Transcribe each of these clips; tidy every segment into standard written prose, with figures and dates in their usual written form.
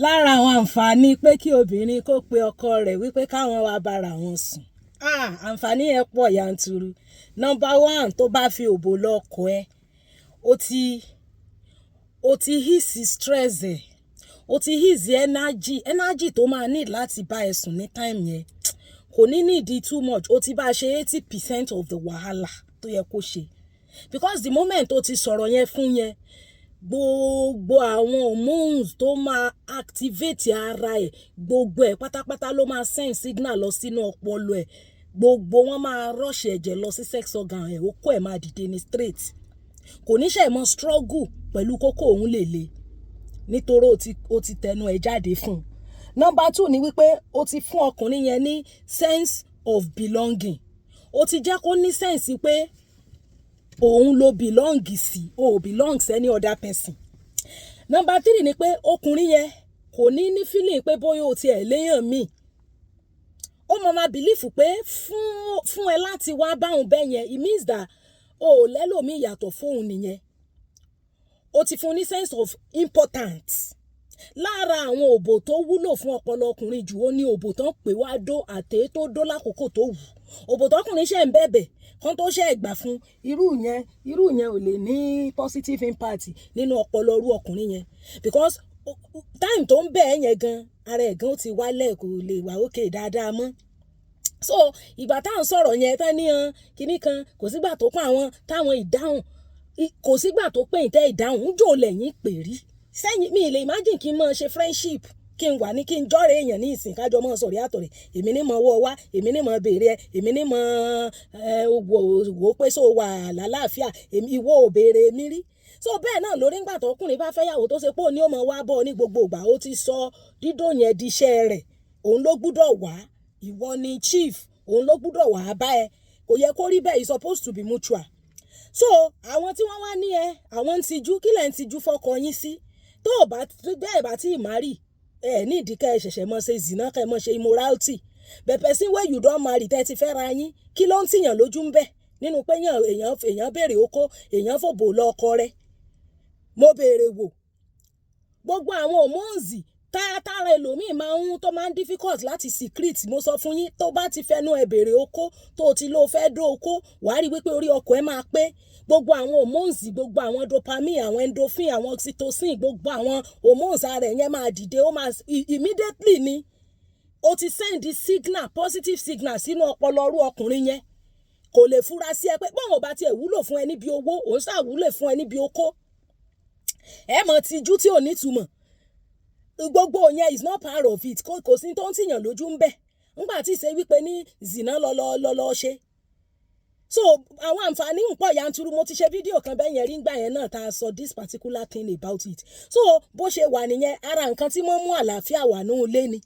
Lára àwọn àǹfààní pé kí obìnrin kó pe ọkọ rẹ̀ wípé káwọn wá bára wọn sùn. Ah, àǹfààní yẹn pọ̀ yanturu. Number one, tó bá fi òbò lọ ọkọ ẹ, o ti ease stress ẹ̀, o ti ease energy, energy tó máa need láti bá ẹ sùn ní time yẹn. Kò ní need too much. O ti bá ṣe 80% of the wahala tó yẹ kó ṣe. Because the moment tó ti sọ̀rọ̀ yẹn fún yẹn, gbogbo àwọn hormones tó máa activate ara ẹ̀, gbogbo ẹ̀ pátápátá ló máa send signal lọ sínú ọpọlọ ẹ̀. Gbogbo wọn máa rush ẹ̀jẹ̀ lọ sí sex organ ẹ̀, okó ẹ̀ máa dìde ní straight. Kò ní ṣe mọ́ struggle pẹ̀lú kókó òun lè le nítorí o ti tẹnu ẹ̀ jáde fún un. Number two ni wípé o ti fún ọkùnrin yẹn ní sense of belonging. O ti jẹ́ kó ní sense pé òun ló belong sí, o ò belong sí any other person. Number three ni pé ọkùnrin yẹn kò ní ní feeling pé bóyá o tiẹ̀ léyàn míì. Ó máa ma believe pé fún ẹ láti wá báwọn bẹ́ẹ̀ yẹn, it means that o ò lẹ́lòmíì yàtọ̀ fóun nìyẹn. O ti fún ní sense of importance. Lára àwọn òbò tó wúlò fún ọpọlọ ọkùnrin jù, ó ní òbò tán pè wá dó àtẹ tó dó lákòókò tó wù. Òbò tọkùnrin ṣe ń bẹ̀bẹ̀ kán tó ṣe gbà fún irú yẹn, irú yẹn ò lè ní positive impact nínú ọpọlọ irú ọkùnrin yẹn, because time tó ń bẹ̀ ẹ́ yẹn gan, ara ẹ̀ gan ó ti wálẹ̀, kò lè wà okay dáadáa mọ́. So ìgbà táwọn sọ̀rọ̀ yẹn tán ní han kinní kan, kò sígbà tó pọ̀ àwọn táwọn ìdáhùn, kò sígbà tó pè ń tẹ́ ìdáhùn ń jò lẹ́yìn pè rí sẹ́yìn. Mi lè imagine kí n máa ṣe friendship, kí n wà ní kí n jọ́rẹ̀ èèyàn ní ìsìn, kájọ mọ́ sọ̀rí àtọ̀rẹ̀, èmi ní mọ̀ wọ́ wá, èmi ní mọ̀ béèrè ẹ, èmi ní mọ̀ ẹ wò wò pé so wà lálàáfíà, èmi ìwọ ò béèrè mi rí. So bẹ́ẹ̀ náà lórí ńgbà tọkùnrin bá fẹ́yàwó tó ṣe pé òun ní ó mọ̀ wá bọ̀ ní gbogbo ìgbà, ó ti sọ dídò yẹn di iṣẹ́ rẹ̀, òun ló gbúdọ̀ wá, ìwọ ni chief, òun ló gbúdọ̀ wá bá ẹ. Kò yẹ kó rí bẹ́ẹ̀. It's supposed to be mutual. So àwọn tí wọ́n wá ní ẹ, àwọn ń tijú, kí lẹ̀ ń tijú fọkọ yín sí? Tó o bá bẹ́ẹ̀ bá tí ì marry ẹ, ní ìdí ká ẹ ṣẹ̀ṣẹ̀ mọ́ ṣe zina, ká ẹ mọ́ ṣe immorality. But person wey you don marry, tẹ́ ti fẹ́ ra yín, kí ló ń tìyàn lójú ń bẹ̀ nínú pé èèyàn béèrè okó, èèyàn fòbò lọ ọkọ rẹ̀? Mo béèrè wò. Gbogbo àwọn hormones tára ẹlòmíì máa ń tó máa ń difficult láti secrete, mo sọ fún yín, tó bá ti fẹnu ẹ béèrè okó, tó ti lọ fẹ́ dó okó, wàá rí wípé orí ọkọ ẹ máa pé. Gbogbo àwọn hormones, gbogbo àwọn dopamine, àwọn endorphin, àwọn oxytocin, gbogbo àwọn hormones ara ẹ̀ yẹn máa dìde, ó máa immediately ni o ti send signal, positive signal sínú ọpọlọ ọrú ọkùnrin yẹn. Kò lè fura sí ẹ pé bọ́n ò bá tiẹ̀ wúlò fún ẹ níbi owó, òun ṣáà wúlò fún ẹ níbi okó. Ẹ mọ̀ tijú tí ò nítumọ̀, gbogbo yẹn is not part of it. Kò sí tó ń tìyàn lójú ń bẹ̀ ńgbà tí ìṣe wípé ní zina lọ lọ lọ lọ ṣe. So àwọn àǹfààní ń pọ̀ yanturu. Mo ti ṣe fídíò kan bẹ́ẹ̀ yẹn rí ngbà yẹn náà tá a sọ this particular thing about it. So bó ṣe wà nìyẹn, ara nǹkan tí wọ́n mú àlàáfíà wà ní ilé ni,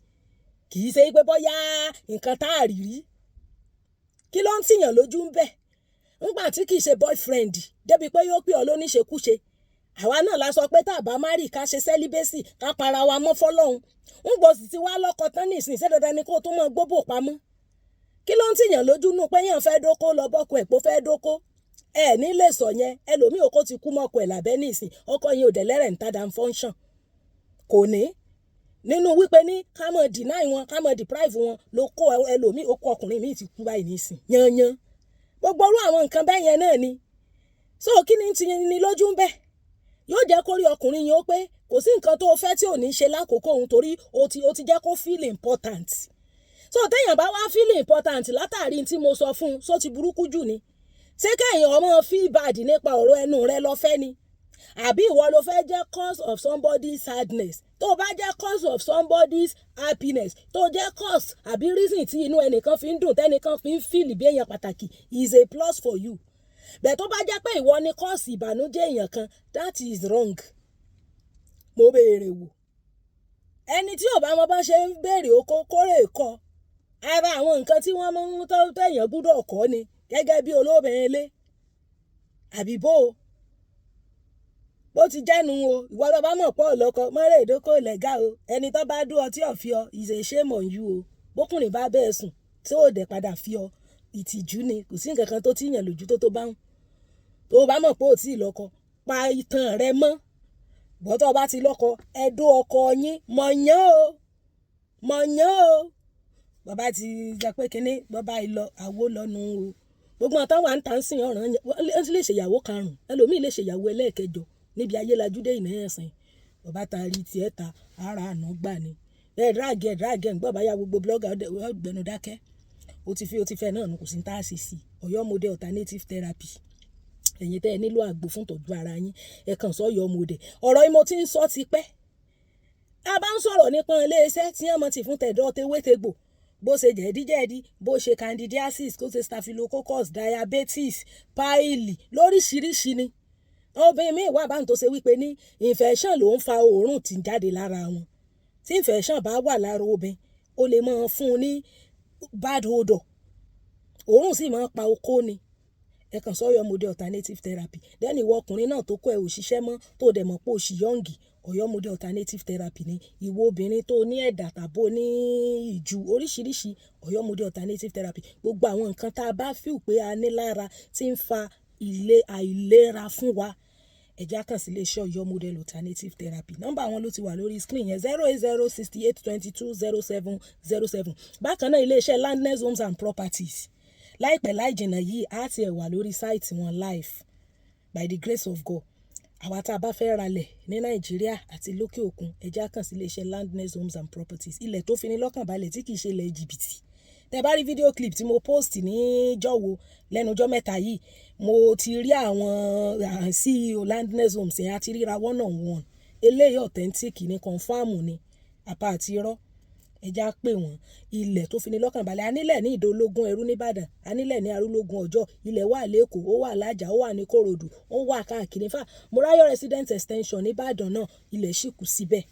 kì í ṣe pé bóyá nǹkan tá a rí rí. Kí ló ń tìyàn lójú ń bẹ̀ ńgbà tí kì í ṣe boyfriend débi pé yóò pè ọ́ lóníṣekúṣe? Àwa náà la sọ pé tá a bá má rí, ká ṣe celibacy, ká para wa mọ́ fọlọ́hún. Ń gbọ́ sì ti wá lọ́kọ tán nísìnyí, ṣé dandan ni kó tó mọ́ gbóbò pamọ́? Kí ló ń tìyàn lójú nù pé yàn fẹ́ dóko lọ bọ́kọ ẹ̀ pé ó fẹ́ dóko? Ẹ ní lè sọ yẹn. Ẹlòmíì, okó ti kú mọ́kọ ẹ̀ lábẹ́ nísìn, ọkọ yẹn ò dẹ̀ lẹ́rẹ̀ ń tàdá function. Kò ní nínú wípé ní ká mọ̀ deny wọn, ká mọ̀ deprive wọn ló kó ẹlòmíì, ó kó ọkùnrin míì ti kú báyìí nísìn yanyan. Gbogbo orú àwọn nǹkan bẹ́ẹ̀ yẹn náà ni. So kí ni ti ní lójú ń bẹ̀? Yóò jẹ́ kó rí ọkùnrin yẹn ó pé kò sí nǹkan tó o fẹ́ tí ò ní ṣe lákòókò òun, torí o ti jẹ́ kó feel important. So téèyàn bá wá feel important látàrí tí mo sọ fún un, so ti burúkú jù ni? Ṣé kéèyàn ọmọ feel bad nípa ọ̀rọ̀ ẹnu rẹ lọ fẹ́ ni, àbí ìwọ ló fẹ́ jẹ́ cause of somebody's sadness? Tó o bá jẹ́ cause of somebody's happiness, tó jẹ́ cause àbí reason tí inú ẹnìkan fi ń dùn, tẹ́nìkan fi ń feel bí èèyàn pàtàkì, is a plus for you. Bẹ́ẹ̀ tó bá jẹ́ pé ìwọ ni cause ìbànújẹ́ èèyàn kan, that is wrong. Mo béèrè wò. Ẹni tí ò bá mọ bá ṣe ń béèrè oko kórè kọ, ara àwọn nǹkan tí wọ́n máa ń tọ́ tẹ̀yàn gbúdọ̀ kọ́ ni gẹ́gẹ́ bí olóbìnrin ilé àbí bó o bó ti jẹ́nu o. Ìwọ tó bá mọ̀ pọ̀ lọ́kọ mọ́rẹ́ ìdókò lẹ́gà o. Ẹni tó bá dún ọtí ọ̀fi ọ is a shame on you o. Bókùnrin bá bẹ́ẹ̀ sùn tí ò dẹ̀ padà fi ọ, ìtìjú ni. Kò sí nǹkan kan tó tíyàn lójú tó bá ń tó o bá mọ̀ pé ò tí ì lọ́kọ, pa ìtàn rẹ mọ́. Bọ́tọ̀ bá ti lọ́kọ, ẹ̀dó ọkọ yín mọ̀yán o, mọ̀yán o. Bàbá ti jẹ́ pé kínní bàbá yìí lọ àwo lọ́nu o. Gbogbo àwọn táwọn ń tà ń sìn ọ̀ràn yẹn, wọ́n lè ṣèyàwó karùn-ún, ẹlòmíì lè ṣèyàwó ẹlẹ́ẹ̀kẹjọ níbi ayélajú dé ìná ẹ̀sìn. Bàbá ta rí tiẹ̀ ta, ara àná gbà ni. Ẹ drag ẹ, drag ẹ, ń gbọ́ bá yá gbogbo blogger ọgbẹ́nu dákẹ́. Ó ti fi, ó ti fẹ́ náà nù, kò sí ní tá a ṣe sí. Ọ̀yọ́ Model Alternative Therapy. Ẹ̀yin tẹ́ ẹ nílò àgbo fún ìtọ́jú ara yín, ẹ kàn sọ Ọ̀yọ́ Model. Ọ̀rọ̀ yìí mo ti ń sọ ti pẹ́. A bá ń sọ̀rọ̀ nípa ilé iṣẹ́ tí wọ́n mọ̀ tí fún tẹ̀dọ̀ tewétegbò, bó ṣe jẹ̀díjẹ̀dí, bó ṣe candidiasis, kó ṣe staphylococcus, diabetes, pile, lóríṣiríṣi ni. Obìnrin míì wà bá ń tó ṣe wípé ní infection ló ń fa òórùn tí ń jáde lára wọn. Tí infection bá wà lára obìnrin, ó lè máa fún un ní bad odor. Òórùn sì máa ń pa okó ni. Ẹ kàn sọ Ọ̀yọ́ Model Alternative Therapy. Then ìwọ ọkùnrin náà tó kọ́ ẹ ò ṣiṣẹ́ mọ́, tó dẹ̀ mọ̀ pé o ṣì young, Ọ̀yọ́ Model Alternative Therapy ni. Ìwọ obìnrin tó ní ẹ̀dà tàbí ní ìju oríṣiríṣi, Ọ̀yọ́ Model Alternative Therapy. Gbogbo àwọn nǹkan tá a bá feel pé a ní lára tí ń fa ilé àìlera fún wa, ẹ jẹ́ á kàn sí ilé iṣẹ́ Ọ̀yọ́ Model Alternative Therapy. Nọ́mbà wọn ló ti wà lórí screen yẹn: 08068220707. Bákan náà, ilé iṣẹ́ Landness Homes and Properties, láìpẹ́ láì jìnnà yìí, á ti ẹ̀ wà lórí site wọn live by the grace of God. Àwa tá a bá fẹ́ ralẹ̀ ní Nàìjíríà àti lókè òkun, ẹ jẹ́ á kàn sí ilé iṣẹ́ Landness Homes and Properties. Ilẹ̀ tó fini lọ́kàn balẹ̀ tí kì í ṣe ilẹ̀ jìbìtì. Tẹ́ bá rí video clip tí mo post ní jọ̀wọ́ lẹ́nu ọjọ́ mẹ́ta yìí, mo ti rí àwọn CEO Landness Homes yẹn, a ti ríra one on one. Eléyìí authentic ni, confirm ni, àpá àti irọ́. Ẹ já pè wọ́n. Ilẹ̀ tó fini lọ́kàn balẹ̀. A nílẹ̀ ní Ìdólógún Ẹrú nìbàdàn, a nílẹ̀ ní Arúlógún Ọjọ́, ilẹ̀ wà lẹ́kọ̀ọ́, ó wà Lájà, ó wà ní Kòròdú, ó wà káàkiri. In fact, Morayo Resident Extension nìbàdàn náà, ilẹ̀ sì kù síbẹ̀.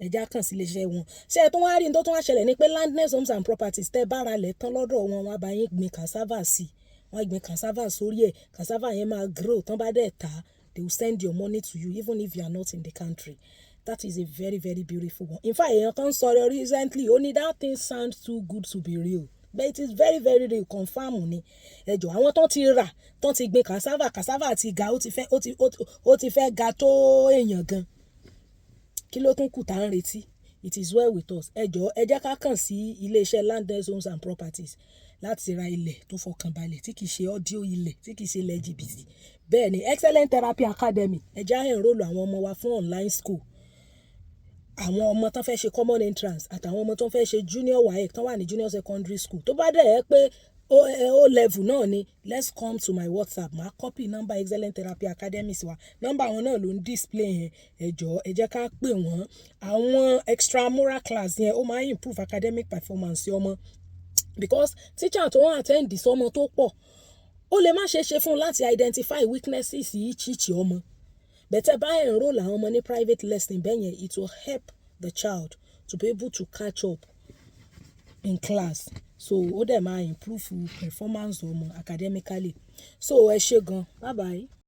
Ẹ já kàn sí iléeṣẹ́ wọn. Ṣé ẹ tún wá rí n tó tún wá ṣẹlẹ̀ ni pé Landness Homes and Properties, tẹ́ bá ra lẹ̀ tán lọ́dọ̀ wọn, wọ́n á bá yín gbin cassava sí. Wọ́n á gbin cassava sórí ẹ̀. Cassava yẹn máa grow. Tán bá dẹ̀ tà, they will send your money to you even if you are not in the country. That is a very, very beautiful one. In fact, èèyàn kan sọ̀rọ̀ recently, ó ní that thing sounds too good to be real, but it is very, very real, confirm ni. Ẹ jọ̀ọ́, àwọn tó ti rà, tó ti gbin cassava, cassava ti ga, ó ti fẹ́ ga tó èèyàn gan. Kí ló tún kù tá ń retí? It is well with us. Ẹ jọ̀ọ́, ẹ jẹ́ ká kàn sí iléeṣẹ́ Landness Homes and Properties láti ra ilẹ̀ tó fọkàn balẹ̀, tí kì í ṣe audio ilẹ̀, tí kì í ṣe ilẹ̀ jìbìtì. Bẹ́ẹ̀ ni Excellent Therapy Academy, ẹ jẹ́ á enroll àwọn ọmọ wa fún online school. Àwọn ọmọ tó fẹ́ ṣe common entrance àtàwọn ọmọ tó fẹ́ ṣe junior WAEC, tó wà ní junior secondary school. Tó bá dẹ̀ ẹ́ pé O level náà ni, let's come to my WhatsApp. Màá copy number Excellent Therapy Academy sí wa. Number àwọn náà ló ń display yẹn. Ẹ jọ̀ọ́, ẹ jẹ́ ká pè wọ́n. Àwọn extramural class yẹn, ó máa ń improve academic performance ọmọ, because teacher tó ń attend sọmọ tó pọ̀, ó lè má ṣe é ṣe fún un láti identify weaknesses each ọmọ. Better bá enroll àwọn ọmọ ní private lesson bẹ́ẹ̀ yẹn, it will help the child to be able to catch up in class. So ó dẹ̀ máa improve performance ọmọ academically. So ẹ ṣé gan, bye bye.